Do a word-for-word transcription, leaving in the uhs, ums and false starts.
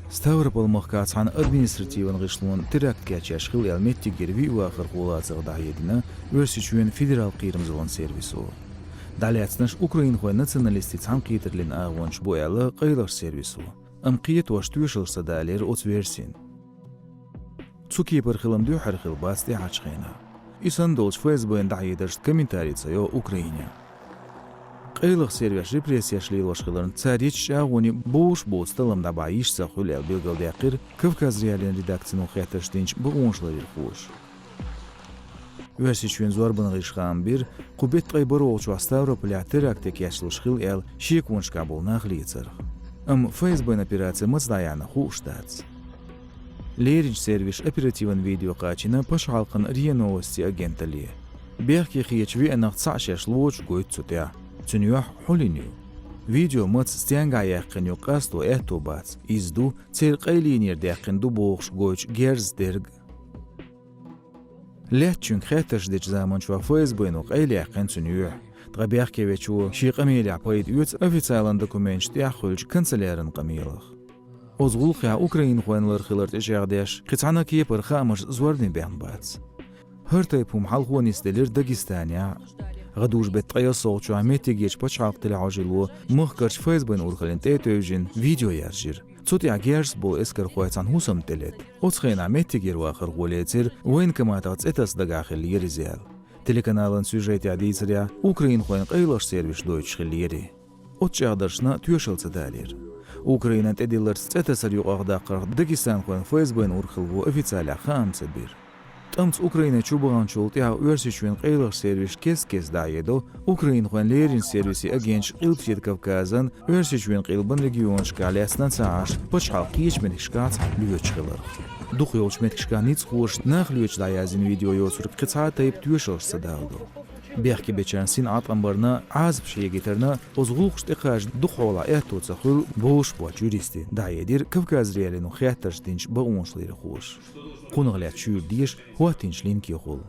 Ставрополь-махкахь цхьана административан гӀишлонна теракт кечъеш хилла аьлла, меттигера виъ вахархо лацарх дӀахьедина Оьрсийчоьнан федералан кхерамзаллин сервисо. ДӀалаьцнарш украинхойн националистийн цхьаьнакхетараллин агӀончаш бу аьлла къайлахчу сервисо. Амма кхетош тоьшаллаш ца далийра оцу версина. Цу кепара хилам дуьххьара хилла бац тӀаьхьарчу хенахь. И санна долчу ФСБ-н дӀахьедаршна комментари ца йо Украинехь. Къайлаха сервисаш репрессеш лелош хиларна, цара ечу чӀагӀонийн бовш боцу таллам дӀабахьа йиш ца хуьлу аьлла билгалдаьккхира Кавказ.Реалиин редакцино хеттарш динчу бакъонашларъярхоша. Оьрсийчоьнан зорбанан гӀирсаша хаам бира, кху беттан ткъе бархӀолгӀачохь Ставрополехь теракт кечдеш хилла аьлла шеконашкахь болу нах лецарх. Амма ФСБ-н операци маца дӀаяьхьна хууш дац. Леринчу сервисан оперативан видео кхачийна пачхьалкхан РИА Новости агенталле. Бехке хеташ веанах цхьаъ шаьш лоцуш гойту цу тӀехь. Цуьнан юьхь хьулйина ю. Видео маца, стенгахь яьккхина ю, къасто аьтто бац. Иза ду, церан къайлинера даьккхина ду бохуш гойтуш герзаца дерг. Лаьттачуьнга хеттарш дечу заманчохь ФСБ-но къайлаяьккхина цуьнан юьхь. Ткъа бехкевечо шен къамелехь пайда оьцу официалан документаш тӀехь хуьлучу канцеляран къамелах. Оцу гӀуллакхехь украинхойн лар хилар тӀечӀагӀдеш, кхин цхьана кепара хаамаш зорбане бен бац. ХӀара тайпа хӀума хьалхо нисделира Дагестанехь. ГӀадужу беттан ткъе ялсолгӀачохь меттигерчу пачхьалкхан телехьожалло махкарчу ФСБ-н урхаллин тӀе а тевжина, видео яржийра. Цу тӀехь герзаца болу эскархой цхьана хӀусамна тӀелетта. Оцу хенахь меттигера вахархо лецира, военкоматах цӀе таса дагахь хилла яра иза аьлла. Телеканалан сюжетехь дийцарехь, украинхойн къайлахчу сервисаша дойтуш хилла яра и. Оцу чӀагӀдаршна тоьшалла ца далийра. Украинан тӀедилларца цӀе тасар юкъах даккхарх дагестанхойн ФСБ-н урхалло официалехь хаам ца бира. ТӀамца Украина чу баханчул тӀаьхьа Оьрсийчоьнан къайлахчу сервисаша кест-кеста дӀахьедо украинхойн леринчу сервисийн агенташ Къилбаседа Кавказан, Оьрсийчоьнан къилбан регионашкахь лаьцна ца Ӏаш, пачхьалкхан кхечу меттигашкахь цхьаъ лоьцуш хиларх. Дукхахйолчу меттигашкахь ницкъахоша нах лоьцуш дӀаяздина видео йоцург кхин цхьа а тайпа тоьшаллаш ца даладо. Бехкебечарна син Ӏаткъам барна, Ӏазапаш хьегийтарна, оцу гӀуллакхашна тӀекхача дукха хьолахь аьтто ца хуьлу бовш боцчу юристийн, дӀахьедира Кавказ.Реалино хеттарш динчу бакъонашларъярхоша. Кхунах лаьцна шуьйра деша хӀоттийначу линкехула.